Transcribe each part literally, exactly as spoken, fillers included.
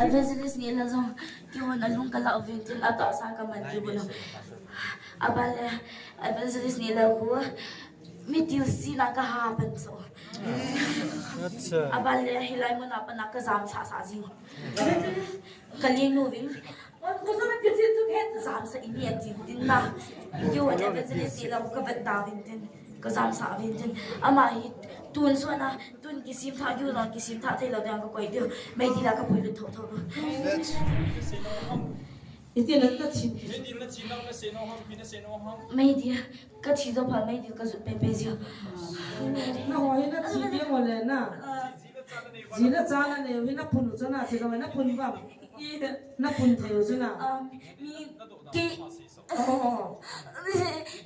Evangelist Nilal jong kihon a lung ka la uvin tin, a tahsa ka man kihon a. Aban le Evangelist Nilal khu mi tilsi na ka ha pan so. Acha. Aban le hilai mun a pan a ka jam sa sa jing. Ka ling nu vin. Jam sa ini a tin tin na. Kihon Evangelist Nilal ka vet da vin tin. Ka jam sa vin tin. Ama hi tun so na. Tun kisim tha, kiu na kisim tha thei lo dang ka koi diu. Meidil a ka pui lut tho tho. Iti na ta chin. Meidil na chin na na se no ham, pi na se no ham. Meidil ka thi do pha, meidil ka jut pe pe jiu. Na ho hi na thi pe mo le na. Ji na cha na ne, hi na phun u cha na, thi lo na phun vam. Na phun thei u cha na. Um, mi ki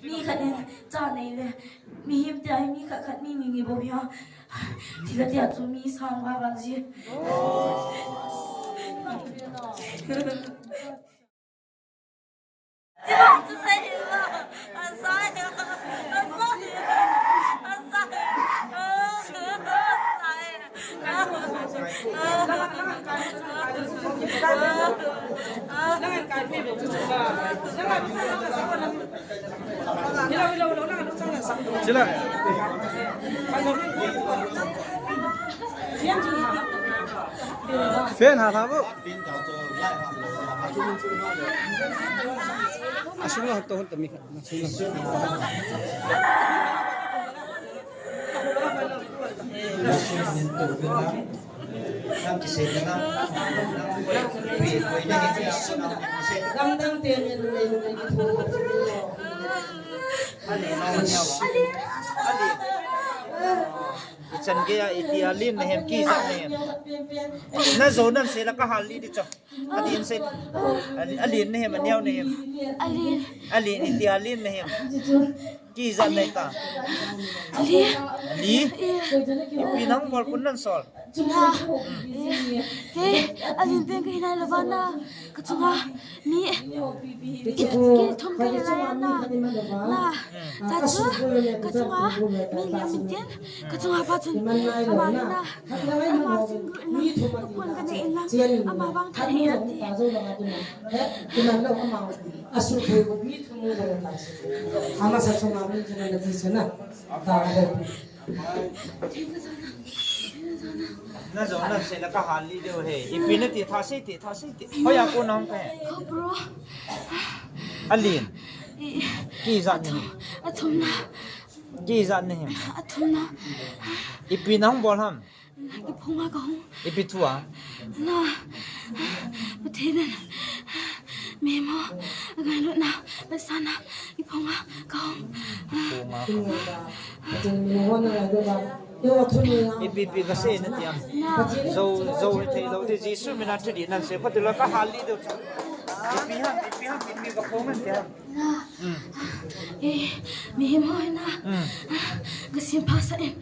Mi khat in cha nei le, mihem te ai mi khat khat mi mi ni bo ya. Thila tia chu mi sang va va ji. Sila. Fan ha tha bo. Asung la to hon to mi. Ichan gei a iti a lin na hem, kija na hem. Na jo nan se la ka hal li di cho. Alin se. Alin, alin na hem, aneo na hem. Alin. Alin, iti alin na hem. Kija na ta. Alin. Alin. Ipi nang bol kun nan sol. Chunga. He, alin pen ka hinai lou vana. Ka chunga. Mi. Ki, ki thum ka hinai na. Na. Cha chu. Ka chunga. Mi li amin tin. Ka chunga pa chun. Ama hina. Ama chun gu ina. Ka phone ka nei in lang. Ama vang tha nei ati. Ama sa chunga mi chunga na ti sana. Ta. Na jo nan se la ka hal li deu he. Ipi na ti tha sei ti, tha sei ti. Hoiya ko nang ka he. Ko bro. Alin. Kija ni. Athum na. Kija ni. Athum na. Ipi nang bol ham. Kiphunga ka hung. Ipi thu a. Na. Pathen in. Mi mo. Ngai lo na. Pasana. Kiphunga ka hung. Kiphunga ka hung. Ipi ipi ka sei na ti ham. Jou, jou thei lou ti Jesu min a thil nan sei phat lou ka hal li deu. Ipi ham, ipi ham, ipi ka phong nan ti ham. Na. Mm. Eh, mi mo na. Mm. Ka sim pha sa in.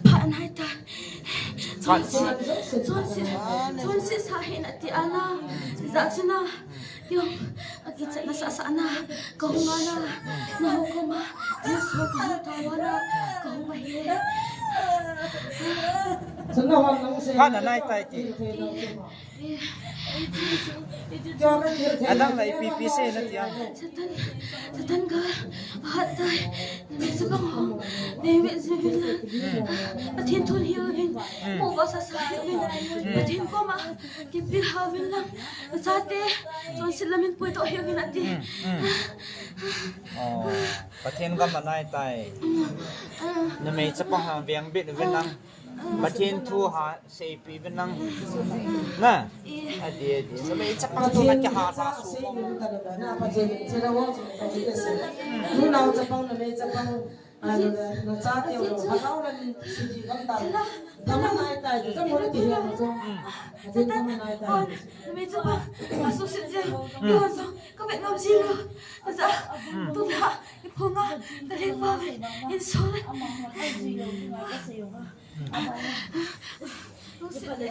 Pha nai ta. Chonse, chonse, chonse sa hin ati ana. Ja chuna. Yom, akichat na sa sa na, ka hung ana, na hung koma, Jesu ka hung ta ana, ka hung ahi. Kana nai tai ti. Adang la ipi ipi sei na ti a. Satan, Satan ka, hat tai, na sa ka mo, David Zevila, Pathen thun hiuvin, mo ba sa sa hiuvin, Pathen koma, Kipi hauvin lang, chate, chonset lamin puidoh hiuvin ati. Mm, mm. Oh, Pathen gam anai tai. Mm, mm. Numei chapang hang veng bit uvin lang. Mm. Pathen thu ha seipi uvin lang. Mm. Na? Eh. Ati, ati. Numei chapang thu na kiha sa su. Numei chapang. Satan, Satan, numei chapang, asusit jeng, iho jong, kavet nom jing lou, aja, tun ha, iphunga, kalengpa ve, insol. Lungset le,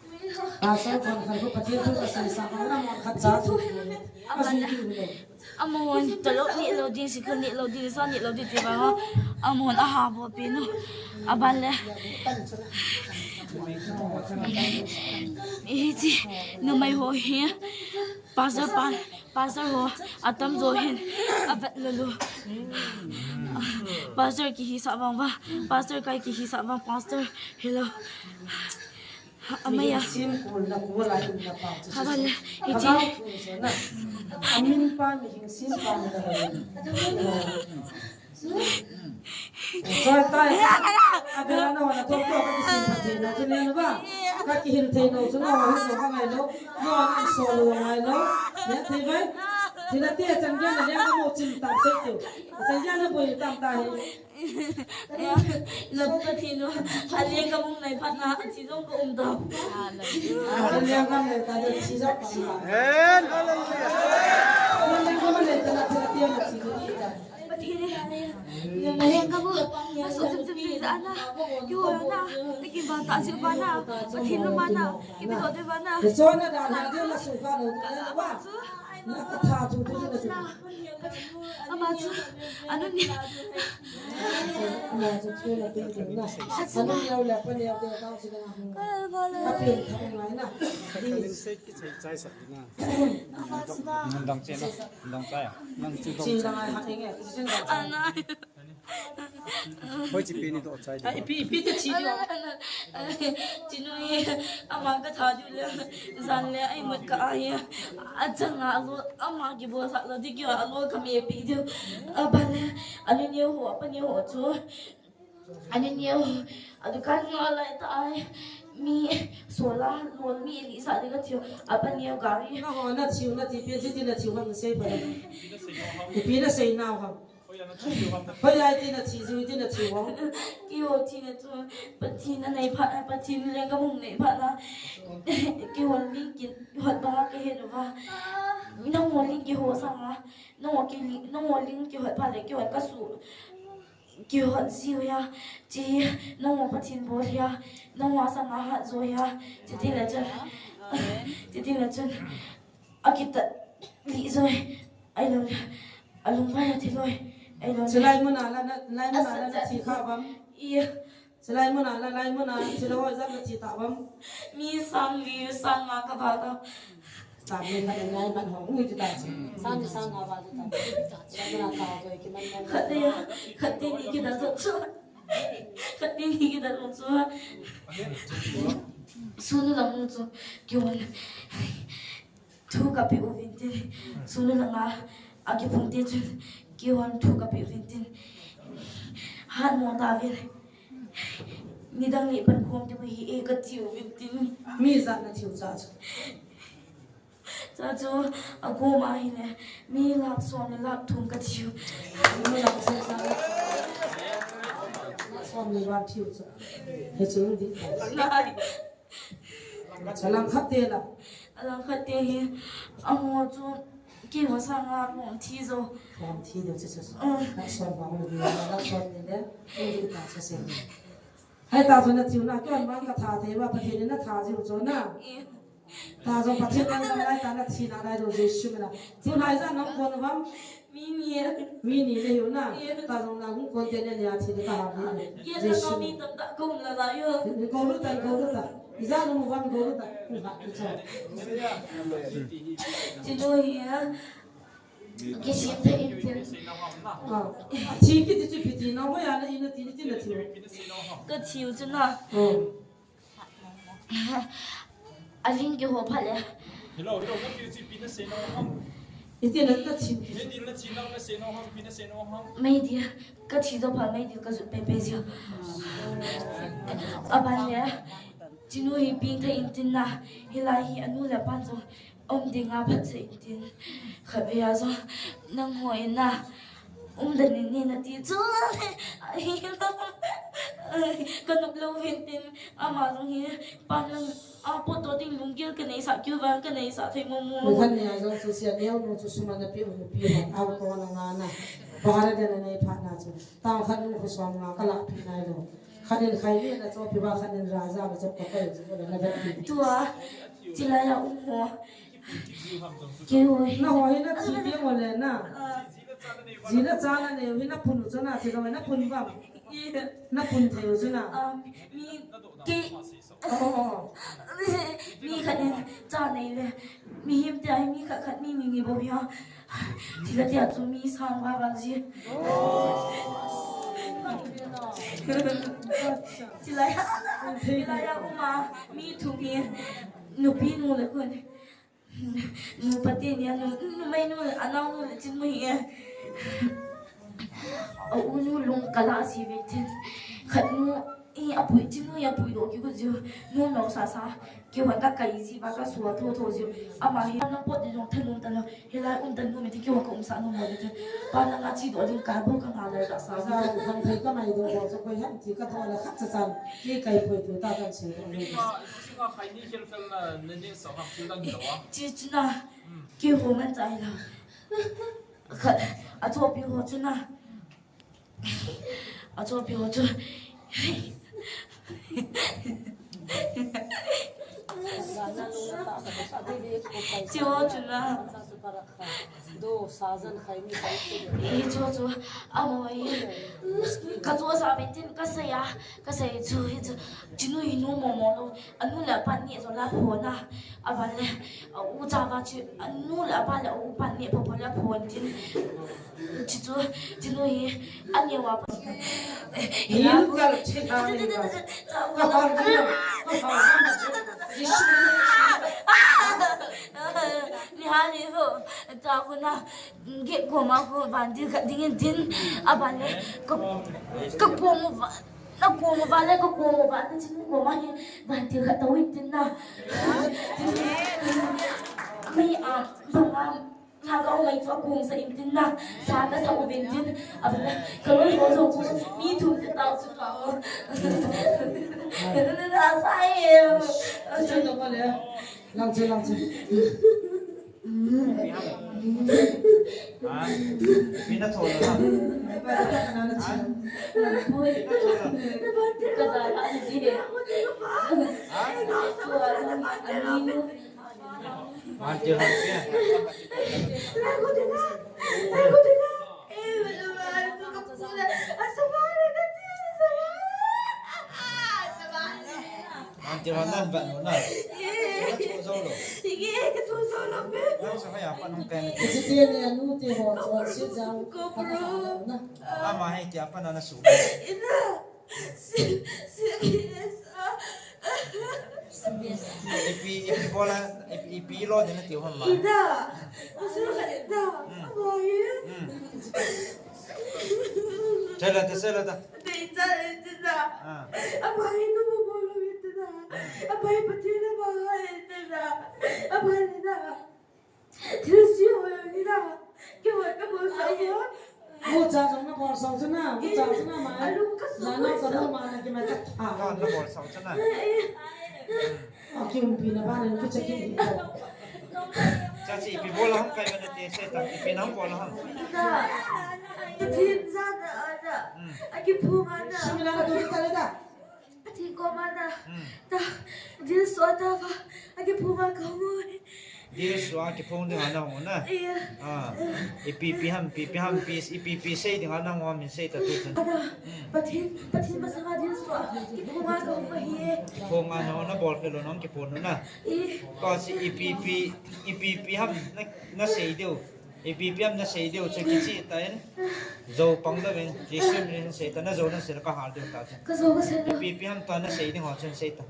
numei Pastor Thangkhar ko Pathen thu kasei sa ka na mo khat cha chu. Amahon talou neh lou ding, sikul neh lou ding, sa neh lou ding ti vang ho. Amahon aha bol pen u. Aban le. Hiche numei ho hi. Pastor pan, pastor ho, atamjo hin. Avet lou lou. Pastor kihisah vang va. Pastor kai kihisah vang, pastor. Hello. Amaya. Mihem sim kul na kul a hin na pa chu. Haba le, iti. Amin pa mihem sim pa na. Choi tai. Abela no na to to ka kisim pa thei na chu ne ba. Ka kihil thei no chu no hin no ka ngai lo. No an so lo ngai lo. Ne thei vai. Thina te chan ge na le ka mo chim tam se tu. Chan ge na boi tam ta hi. Lam Pathen u, aleng ka mong nai phat na, athi jong ka um dam. Aleng ka mong nai phat na, athi jong ka um dam. Amen. Hallelujah. Aleng ka mong nai phat na, athi jong ka um dam. Pathen u, aleng ka mong, aso chim chim ni ja na, kiho na, takin ba ta si ba na, Pathen u ba na, kibi do de ba na. Aso na da na de na su ka lo na ba. Na ka tha chu chu na su. Ama chu, anu ni. Ama chu chu na pin pin na. Anu ni au le pa ni au te ka chu na. Ka pin tha ngai na. Dang che na, dang chai. Dang chu dang chai. Ana. Hoi chi pi ni to chai. Ai pi pi te chi di. Chi nu ye ama ka tha di le. Jan le ai mut ka ai. Achanga lo ama kibol sah lo di kio alo ka me pi di. Abale ani ni ho pa ni ho chu. Ani ni ho adukan no lai ta ai. Mi sola lo mi li sa di ka thiu. Apa ni ho gari. Na ho na thiu na ti pi chi ti na thiu ha mi sei pa. Pi na sei na ho. Hoi ai ti na thi ju ti na thi ho. Kiho thi na chu Pathen na nei phat na Pathen le ka mong nei phat na. Kiho ling kihot ba ka he no ba. Nangho ling kiho sanga. Nangho ki ling nangho ling kihot phat le kiho ka su. Kihot ji ho ya. Chi nangho Pathen bol ya. Nangho sanga hat jo ya. Chi ti le chun. Chi ti le chun. Akitat li joi. Ai lo le. Alung vai athi loi. Ai lo le. Chulai mun a la na, lai mun a la na thi kha bam. Iya. Chulai mun a la, lai mun a, chulai ho ja na thi ta bam. Mi sang li, sang nga ka ba ta. Ta mi ka nai man ho, ngi ta chi. Sang li sang nga ba ta. Sa na ka joi ki man man. Khat te, khat te ni ki da joi chu. Khat te ni ki da joi chu. Sunu lang chu. Kion. Thu ka pe uvin tin, sunu langa, akiphung te chun, kihon thu ka pe uvin tin. Hat mo ta uvin. Nidang ni pan khom te hi e ka ti uvin tin. Mi ja na thiu cha chu. Cha chu, a ko ma hi le, mi lak som le lak thum ka thiu. Mi lak som sa lak som le lak thiu cha. He chu di. Nai. Alang khat te la. Alang khat te hi, aho chu, kei ho sanga lom thi jo. Lom thi jo, chu, chu, chu. Mm. Lak son ba, lak son ni le, ni ta cha se. Hai ta chu na thiu na, kei hon bang ka tha thei ba, Pathen in na tha jiu chu na. Eh. Ta jong Pathen nang dam lai ta na thi na lai lo Jesu mina. Thi lai ja nang kon bang. Mi ni. Mi ni le yu na. Mi. Ta jong na hung kon te ne ne a thi ta ha ni. Ye ta Jesu. Ka mi tam ta ko la la yo. Ko lu ta, ko lu ta. Ija no mu bang ko lu ta. Ku ha ki cha. Chi lo hi ya. Kisim thei in tin. Ah. Thi kiti chu piti na ho ya na ina ti ni ti na thi. Ka thiu chu na. Hmm. Aling kiho phat le. Hello, hello, na thiu chu ipi na sei nom ham? Iti na, na thiu. Meidil na thi nom na sei nom ham, ipi na sei nom ham? Meidil, ka thi jo phat meidil ka jut pepe jia. Aban le, chinu hi ping thei in tin na, hilai hi anu le apan jong um ding a phat sei in tin. Khatvei a jong, nangho in na, um dan in ni na ti chu. Ka nop lou vin tin, ama jong hi, pan lang, a pot to ding lunggel ka nei sa, kiu vang ka nei sa thei mo mo. Ni khan ni a jong chu sia neo nu chu suma na pi u pi na, au ko na nga na. Bahar de na nei phat na chu. Tang khan nu khu som nga ka la pi nai lo. Khanin khaini na chopi ba, khanin raja na chop ka kai chu na na vet pi. Tua, chilai a um mo. Kei ho hi. Na ho hi na thi pi mo le na. Ah. Ji na cha na ne hi na phun u chu na, chi lo na phun ba. I. Na phun thei u chu na. Um, mi, kei. Oh. Mi khat in cha nei le. Mihem te ai mi khat khat mi mi ni bo ya. Thila tia chu mi sang ba bang ji. Chilai, chilai a uma, mi thum hi, nupi nu le khun. Nu pati ni a nu, numei nu le, anao nu le chin mu hi e. A u nu lung kala si ve tin. Khat nu, i a pui, chin nu i a pui do ki ku jiu. Nu no sa sa. Kei hon ka kai ji ba ka sua tho tho ji. Ama hi na pot de jong thanun ta lo. Hilai um ta nu mi ti kei hon ka um sa nu mo de te. Pa na nga chi do ding ka bo ka nga lai ka sa. Sa u khang thei ka mai do do sa koi han ti ka tho la khat cha chan. Kei kai poi tu ta kan se do. Singa khai ni khel fel na ne ne sa ha khel dang do. Chi chuna. Kei ho man chai la. Khat a chopi ho chuna. A chopi ho chu. Chi ho chu na. I chu chu. Amo hi. Ka chu sa ben tin ka sei a. Ka sei chu hi chu. Chinu hi nu mo mo lo. Anu le pa ni zo la ho na. Aban le. A u cha va chu. Anu le pa le u pa ni po po le po tin. Chi chu, chinu hi, ani wa pa. Hin kal chi ha ni ba. Ka hal ni. Ka hal ni. Ni ha ni ho. Ta ko na, ge ko ma ko ban di ka ding din. Aban le, ka, ka ko mo ba. Na ko mo ba le, ka ko mo ba, na chinu ko ma hi. Ban di ka ta win din na. Mai a, ba ma. Lhagao mai chu a kong sa in tin na, sa ka sa uvin tin, a bana, ka loi ho jong chu, mi thum te tao chu ka ho. Na sa e. Sa lo le. Lang che, lang che. Ha? Pina tho lo ha. Poi. Ka da ha ni. Ha? Ani nu. Mantir hon pia. Mantir hon nan vat nu na. Ina thu zo lo. Nang sa haya pa nang pen. Siti ni anu ti ho chon si jang. Ama hai ti apa na na su. Ipi, ipi bola, ipi, ipi lo ding na tiu hon ma. Ida. Usul ka ida. Hmm. Amo hi. Hmm. Sela ta, sela ta. Te ita ita. Ah. Amo hi no mo bolo ita. Amo hi pati na mo ita. Amo hi na. Thil si ho jong hi na. Kei hon ka bol sao. Mo cha jong na bol sao chu na, mo cha chu na ma. Alung ka su. Na na ka bol ma na ki ma ta tha. Na na bol sao chu na. A ki umpi na ba na ki cha ki. Cha chi pi bol hong kai ba na te se ta, pi na hong bol hong. Na. Pathen jana na. Hmm. A ki phung a na. Sumila na tu ta le ta. Pathen koma na. Hmm. Ta, Jesu a ta va, a kiphunga ka hung e. Jesu a kiphung dinga na hung na. Iya. Ah. Ipi pi ham, pi pi ham, pi, ipi pi sei dinga na hung ham sei ta tu chun. Ana, hmm. Pathen, Pathen masanga Jesu a kiphunga ka hung e. Kiphunga na hung na bol pelo na hung kiphung na. I. Ka si ipi pi, ipi pi ham na, na sei diu. Ipi pi ham na sei diu chu kichi ta in. Jou pang dou in, Jesu min in sei ta, na jou na sei ka hal diu ta chu. Ka jou ka sei diu. Ipi pi ham ta na sei ding ho chun sei ta.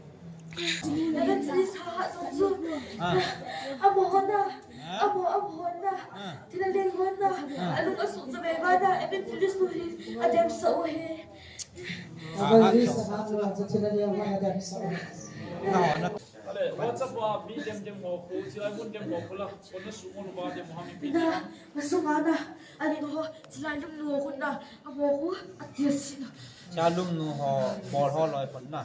Evangelist ha ha jong chu. Ah. Amo hon na. Ah. Amo, amo hon na. Ah. Thila leng hon na. Ah. Alung asuh chu ve ba na, evangelist nu hi. Adem sa u hi. Evangelist ha ha jong chu thila leng hon adem sa u. Na, na. WhatsApp a mi dem dem ho khu, chilai mun dem ho khu la, kona su mo lu ba dem ho mi pi. Na, masu ma na, ani no, chilai lum no khu na, amo khu, atil si na. Cha lum nu ho, bol ho loi pon na.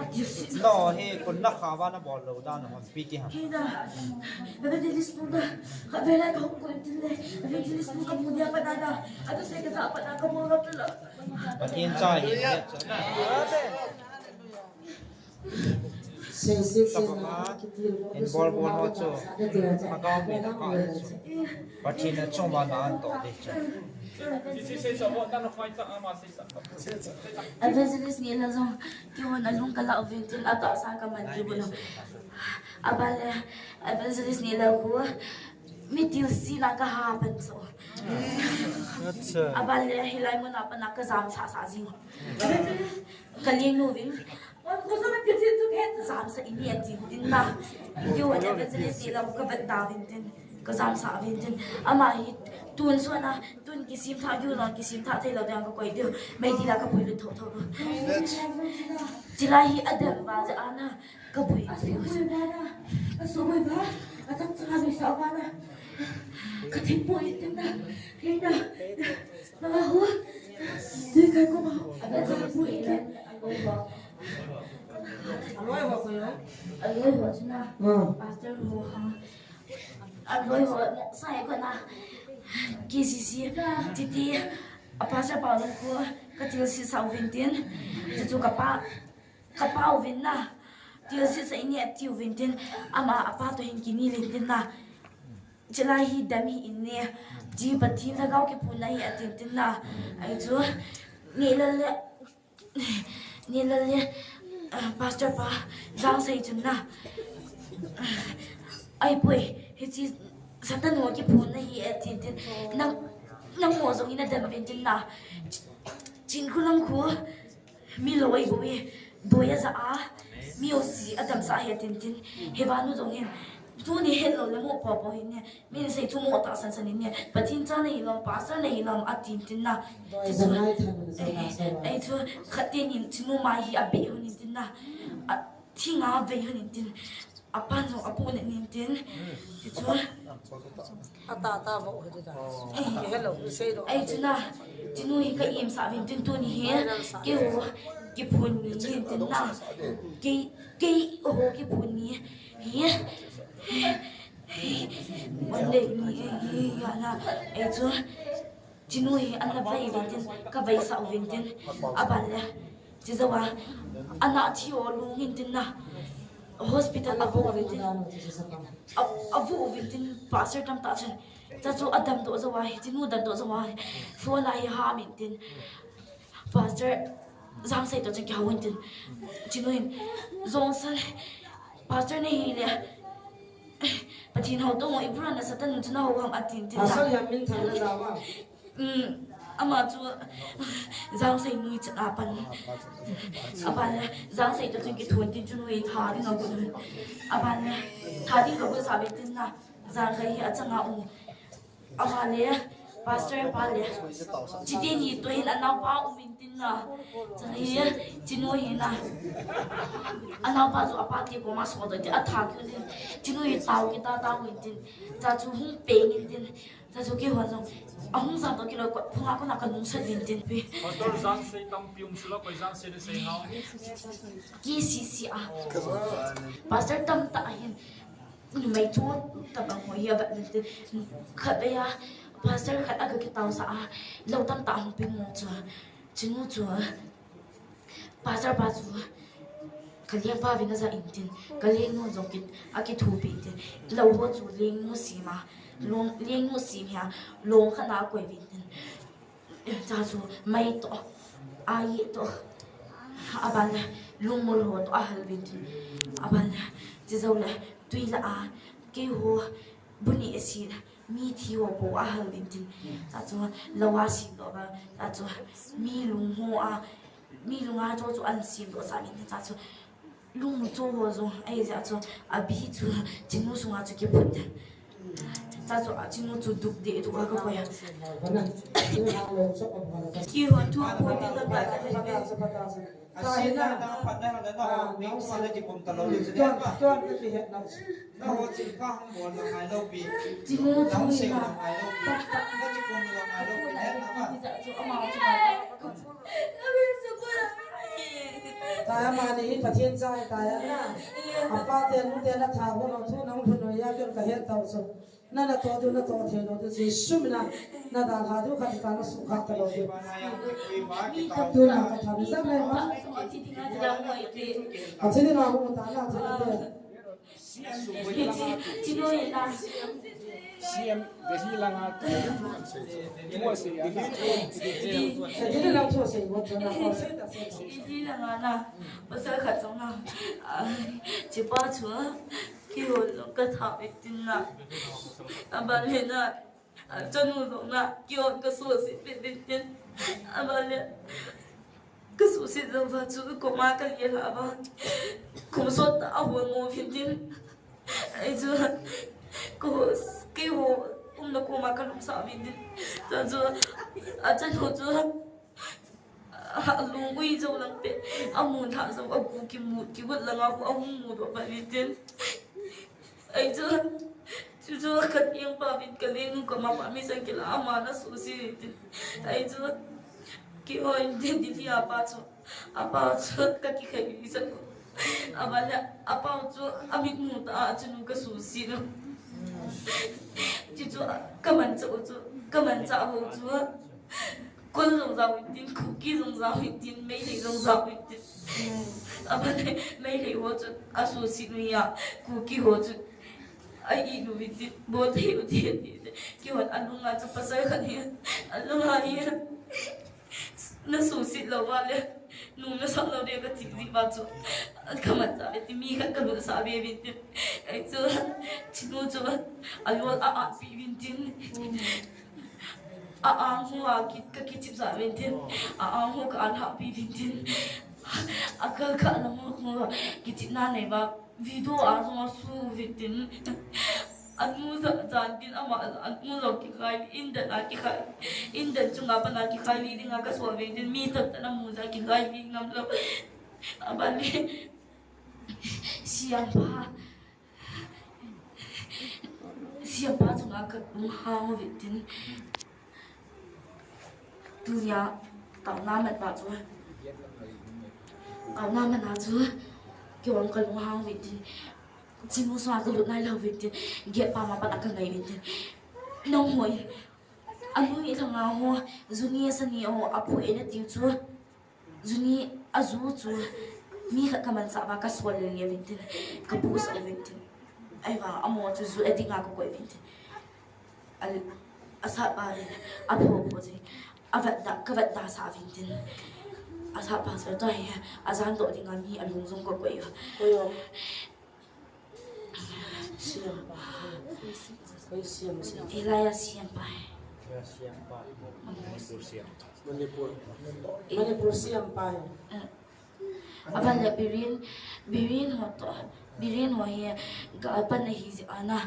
Atil si na. No, he, kon na kha ba na bol lo da na ho, pi ti ha. He na, evangelist nu na, ka ve lai ka hong ko tin le, evangelist nu ka mu dia pa na na, atu se ka sa pa na ka mo lo tu lo. Pathen cha hi, na. Sei, sei, sei, na, kiti lo, in bol bol ho chu. Ka ga mi na ka chu. Pathen na chu ma na an to de chu. Evangelist ni la jong, kihon a lung ka la uvin tin a to sa ka man ki bu lo. Abale, evangelist ni la khu, mi til si na ka ha pan so. Acha. Abale, hilai mun a pan a ka jam sa sa jing. Ka ling nu vin. Wan ko sa na ki si tu ke jam sa ini a tin tin na. Kihon evangelist ni la ka vet da vin tin. Ka jam sa vin tin. Ama hi tun so na, tun kisim tha, kiu na kisim tha thei lo dang ka koi diu. Mei ti la ka pui lu tho tho. Chilai hi a dem ba ja ana ka pui. A so pui ba na. A so pui ba. A tak cha ni sa ba na. Ka thim pui tin na. Kei na. Na hu. Dui kai ko ma. A tak cha pui tin. Aloi ho ko yo. Aloi ho china. Hmm. Pastor ho ha. Aloi ho, sa he ko na. K C C, titi, a pastor pa lung ko, ka til si sa uvin tin. Chu chu ka pa, ka pa uvin na. Til si sa ini a ti uvin tin. Ama a pa to hin kini lin tin na. Chilai hi dam hi in ne. Ji Pathen lhagao kiphun na hi a tin tin na. Ai chu. Ni la le. Ni la le, ah, pastor pa, Jangsei chun na. Ai poi, hichi Satan ho kiphun na hi e tin tin. Nang, nang ho jong ina dem vin tin na. Chin khu lang khu, mi loi boi, doi a ja a, mi o si a dam sa he tin tin. He va nu jong in, tu ni het lo le mo po po hi ne. Min sei thu mo ta san san in ne. Pathen cha nei lom, pastor nei lom, a tin tin na. Doi za nai than za na sa. Ei chu khat te nin chinu ma hi a be hun in tin na. A thi nga ve hun in tin. A pan jong a pu ne nin tin. Ti chu. A ta ta vo he ta. Hello, sei lo. Ei chu na. Chinu hi ka im sa vin tin tu ni hi. Ke ho. Kiphun ni hin tin na. Ke, ke ho kiphun ni. Hi. One day ni, eh, eh, ya na, eh, chu, chinu hi, ana vai vin tin, ka vai sa uvin tin, a ban le, chi zawa, ana thi o lung in tin na, hospital a vu uvin tin, a, a vu uvin tin, pastor tam ta chun, cha chu a dam do zawa, chinu dam do zawa, phone a hi ha min tin, Pastor Jangsei to chu kihou in tin. Chinu hin, Jongsal, Pastor nei hi le, Pathen hou to ngo, i bura na Satan nu chu na hou ham a tin tin. Pastor hiam min thang na jawa. Um, ama chu Jangsei nu chan a pan. A pan le, Jangsei to chu kithun tin chinu hi tha ding a gun. A pan le, tha ding a gun sa ve tin na, Jangsei hi a chang a um. Ama le, pastor pa le, chiti ni to hin anao pa um in tin na. Chang hi, chinu hi na. Anao pa chu apa ti ko ma so do ti a tha ki tin. Chinu hi tao ki ta tao in tin. Cha chu hung pe in tin. Cha chu kihon jong. A hung jam to kilo ko, phunga ko na ka nung sat in tin pi. Pastor Jangsei tampi um sula ko Jangsei le sei hao. K C C a. Pastor tam ta hin. Numei chu tabang ho hi a vet lel te. Khat vei a, pastor khat a ka kitao sa a, lo tam ta hung ping mo chu. Chinu chu, pastor pa chu, ka leng pa vin a ja in tin, ka leng nu jong kit, a kithupi in tin. Lo ho chu leng nu sim a, leng, leng nu sim hi a, long khat na a koi vin tin. Cha chu mai to, ai to, a ban le, lungmol ho to a hal vin tin. A ban le, chi zo le, tui la a, kei ho, bu ni a si, mi thi ho po a hal vin tin. Cha chu, lo a si to ba, cha chu, mi lung ho a, mi lung a cho chu an sim to sa vin tin. Cha chu, Lungmu cho ho jong, ahi jeh a chu, abi chu, chinu sunga chu kiphut. Cha chu, a chinu chu duk deh duk a ka koi a. Kihon thu a pon ding ka ka. Tahi na. Na phat na na na. Ah, mi nang ko se. Na ji kum ta lo ni se. Tuan, tuan ka ti het na. Na ho chin ka hung bol na ngai lo pi. Chi mo chu na. Nang se na ngai lo pi. Na ji kum na ngai lo pi. Ama chu na. Tahi ama ni hi Pathen cha tahi na. Apa te nu te na tha ho no thu nang thu no ya ka het tau so. Na na to diu, na to thei lou diu, Jesu mina, na dalha diu khat ta na sukha ta lou diu. Tuna ka tha ni jam le ma. A chini na hu ta na chini te. C M Delhi langa. Delhi lang chu sei mo chu na ko sei ta sei. Delhi langa na. Pasal khat jong na. Chipa chu. Kihon jong ka tha peh tin na. Aban le na, a chanu jong na, kihon ka suhset peh peh tin. Aban le, ka suhset jong va chu, koma ka lel a va. Kum sot a hon mo peh tin. Ahi chu, ko, keiho, umna koma ka lungsah peh tin. Chu chu, a chanu chu, A lung ui jou lang peh, a mun thah jou, a gu kimu, kigot langa khu, a hung mu doh peh peh tin. Ahi chu, chu chu ka tiang pa peh ka leng nu ka ma pa mi sang kila ama na suhset peh tin. Ahi chu, kihon tin ti ti a pa chu, a pa chu ka kikhai peh sang. Aban le, a pa chu, a mit mu ta a chu nu ka suhset nu. Chu chu, ka manchah u chu, ka manchah ho chu. Kol jong jao in tin, Kuki jong jao in tin, Meitei jong jao in tin. Aban le, Meitei ho chu, a suhset nu hi a, Kuki ho chu, a it nu in tin, bol thei u ti, ti, ti. Kihon a lunga chu pasal khat hi, a lunga hi, na suhset lou va le, nung na sah lou de ka ti ji va chu. Ka manchah ve tin, mi khat ka lutsah ve ve tin. Ahi chu, chinu chu, a lol a at pi ve tin. A ang ho a ki, ka kichip sah ve tin. A ang ho ka alhah pi ve tin. A kal kha lam ho kichip na nei va. Video a jong a su ve tin. A nu ja, jan tin ama, a nu jong kikhai, indan a kikhai. Indan chunga pan a kikhai li dinga ka sol ve tin. Mi tamtah na mu ja kikhai li ngam lou. Aban le. Siampa. Siampa chunga ka lunghang u ve tin. Tunia, taona man pa chu. Taona man a chu. Keiho ka lunghang u ve tin. Chinu sunga ka lut nai lou u ve tin. Gate pa ma pat a ka ngai u ve tin. Nang hoi. A nu i langa ho. Juni a sani ho. A phu e na tiu chu. Juni a ju chu mi khat ka manchah va ka sol le le ve tin, ka pu sa ve tin. Ahi va, amo chu ju a dinga ka koi ve tin. A, a sat pa ve, a pho pho ve, a vat da, ka vat da sa ve tin. A sat pa sa ta he, a jan doh dinga mi a lung jong ka koi va. Koi va. Siampa. Koi siam, siam. Elia Siampa. Manipur siam. Manipur. Manipur siampa. Eh. Aban le Biren, Biren ho to. Biren ho hi, ga pan hi ji ana.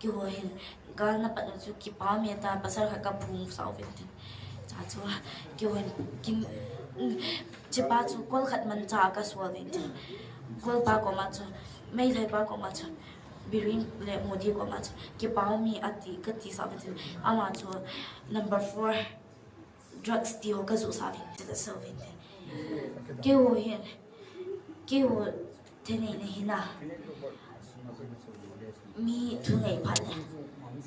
Keiho hin, gal na pat na chu kipa mi ta pasal khat ka phung sa u ve tin. Cha chu, keiho hin, kim, chipa chu kol khat manchah ka sual ve tin. Kol pa koma chu, Meitei pa koma chu, Biren le Modi koma chu, kipa mi a ti, ka ti sa u ve tin. Ama chu, number four. Drugs ti ho ka ju sa u ve tin, ka sa u ve tin. Keiho hin, keiho thenei na hi na. Mi thu ngei phat le.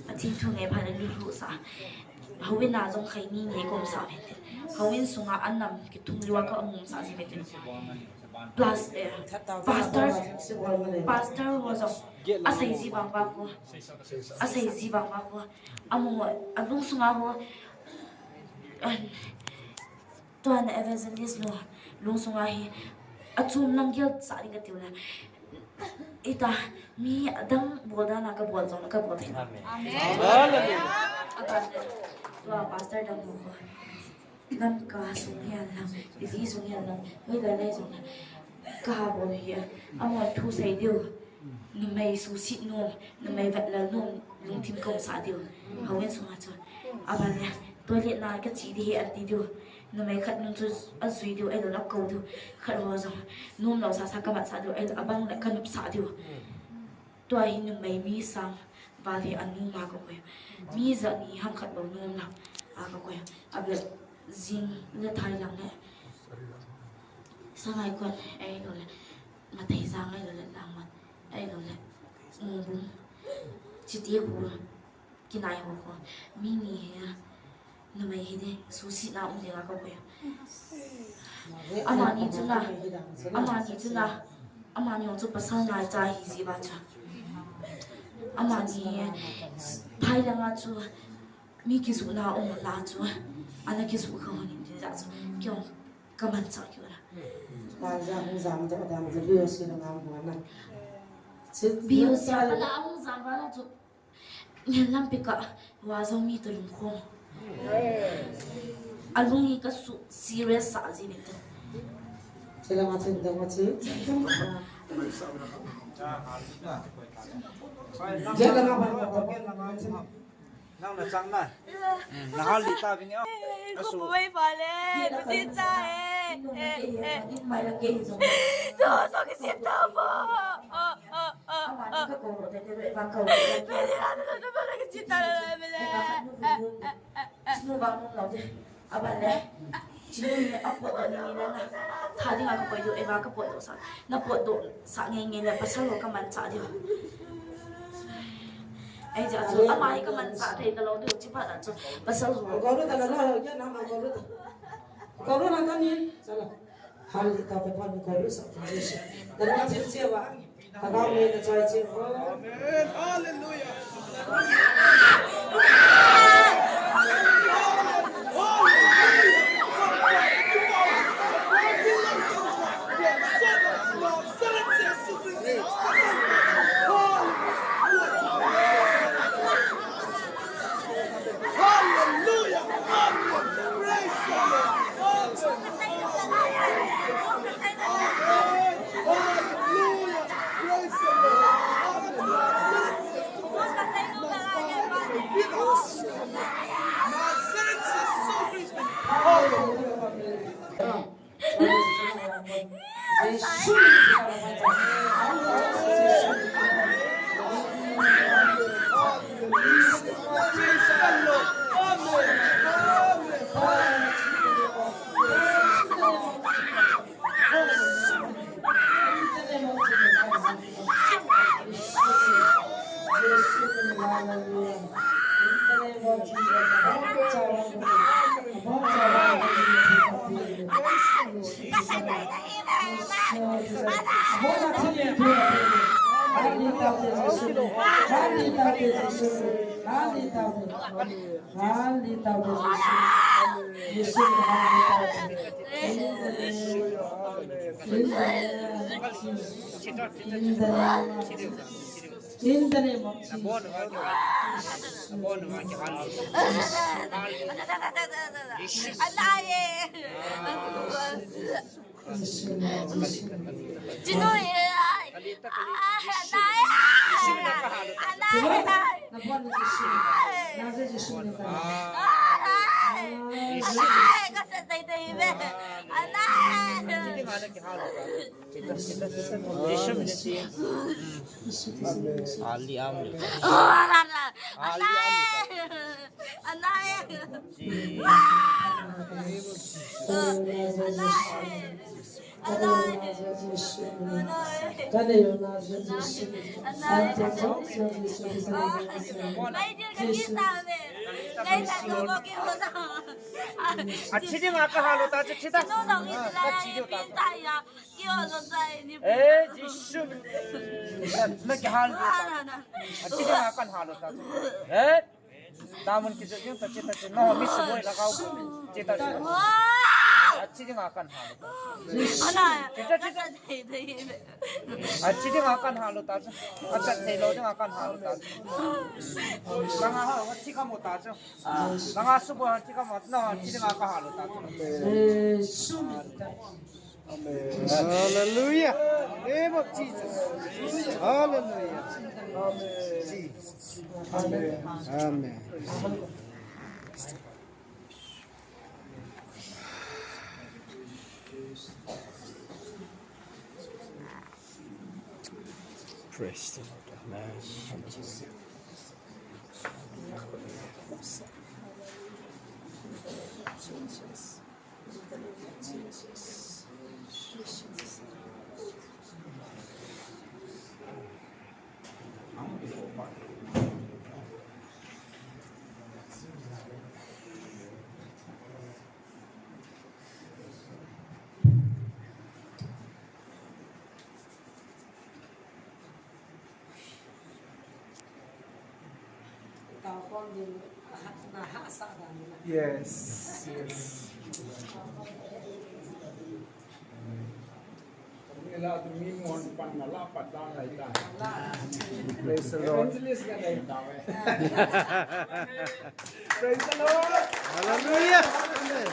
Pathen thu ngei phat le lulu sa. Houin a jong khai ni ngei kom sa u ve tin. Houin sunga anam kithum liwa ka um sa ji u ve tin. Plus, eh, pastor, pastor ho jong. A sei ji vang va ko. A sei ji vang va ko. Amo, a lung sunga ho. An, tuan evangelist nu, lung sunga hi, a chum lang gel sa ding ka tiu le. Ita, mi adang bol dan a ka bol jong, ka bol thei. Amen. Amen. Hallelujah. A ka le, tua pastor dang nu ko. Lamka sung hian lang, Delhi sung hian lang, hoilai lai jong lang. Ka ha bol hi a, amahon thu sei diu. Numei suhset nom, numei vetlal nom, lungthim ka umsah diu. Houin sunga chu. Aban le, toilet na ka che ding ahi an ti diu. Numei khat nung chu ajui diu, ahilou le akou diu. Khat ho jong nom lou sasa kamansah diu, ahilou le abang le kanopsah diu. Tua hi numei mi sang vale anom a kakoi. Mi jat ni ham khat bou nom lang a kakoi. Abel jing le thai lang le. Sangaikot, ahilou le Matheijang, ahilou le Langman, ahilou le Mongbung. Chiti ho. Kinai ho ho. Mi ni hi a. Numei hi ding, suhsetna um ding a kakoi. Amani chu na. Amani chu na. Amani jong chu pasal ngaicha ahi jeh uva chu. Amani hi thai lang a chu mi kijohna um la chu. Ana kijoh kha hon in tin ja chu. Kei jong kamanchah keu la. Pal ja hung jam doh dan ja B O C la ngam hung ana. B O C la hung jam ba la chu. Ngen lampi ka, wa jong mi toh lungkhom. Alung hi kasu serious sa ji ni te. Chila ma chin da ma chin. Jela na ba. Nang na chang na. Na hal di ta vini. Ko pu mai fa le. Ko ti cha e. Eh, eh. To so ki sip ta bo. Oh, oh, oh, oh. Amani ka ko ro te te re ba ko. Ka di ra to to ba ki sip ta le le. Eh, eh, eh, eh, eh. Sinu ba mo lo de. Aban le. Chinu hi apot doh ni ni na. Tha dinga kapot doh, Eva kapot doh sa. Napot doh sa nge nge le pasal ho kamanchah diu. Ai ja chu ama hi kamanchah thei talou diu chi phat a chu pasal ho. Ko ru ta la la ya na ma ko ru ta. Ko ru na ta ni. Chala. Hal di ta pe pa ni ko ru sa ta ni. Dan ma chi chi wa. Amen. Hallelujah. Hallelujah. Amen. Praise the Lord. Amen. Amen. Hallelujah. Praise the Lord. Amen. My senses so rich. Hallelujah. In the name of Jesus. Chinu ye. Anai. Anai. Anai. Anai. Ka sa sai dai be. Anai. Ali am. Anai. Anai. Achi dinga kahal uta, achi ta. Eh, Jisu. Na, na kihal uta. Achi dinga kahal uta. Eh. Namun kijot jeng ta, chi ta, chi. No, mi siboi lhagao. Chi ta, chi. Achi dinga kahal uta. Ana. Chi ta, chi ta. Achi dinga kahal uta, chi. Achi thei lou dinga kahal uta, chi. Nanga ha, achi kamu ta, chi. Nanga siboi achi kamu, no, achi dinga kahal uta, chi. Hallelujah. Name of Jesus. Jesus. Amen. Amen. Praise the Lord. Amen. Yes, yes. Praise the Lord. Praise the Lord. Hallelujah. Amen.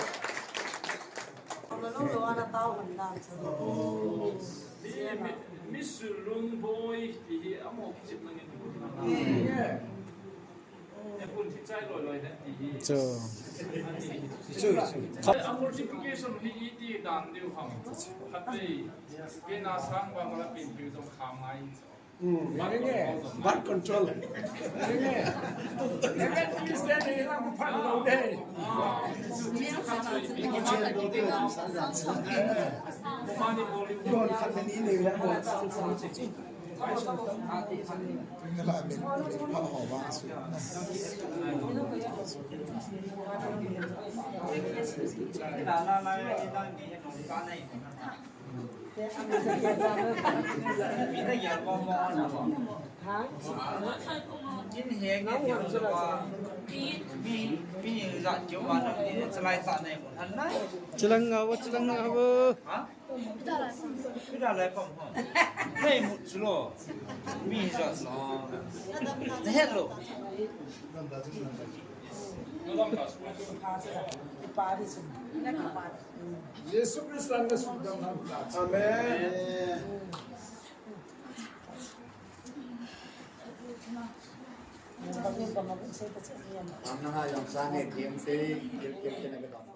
Mi, mi, mi sulung boi ti hi amo kichep nangin. Yeah. Chu. Chu, chu. A multiplication hi iti dan diu ham. Khatvei. Kei na sang ba mala pin piu jong kham ngai. Hmm, nge, nge. Birth control. Nge, nge. Nge, nge. Don khat ni ni le mo. Chilang ngau, chilang ngau. Pida lai pam ha. Nei mu chulo. Mi jat lo. Hello. Jesu Christa na sudam ham ta. Amen. Amna ha yong sa ne, diam te, diam, diam te na ka dam.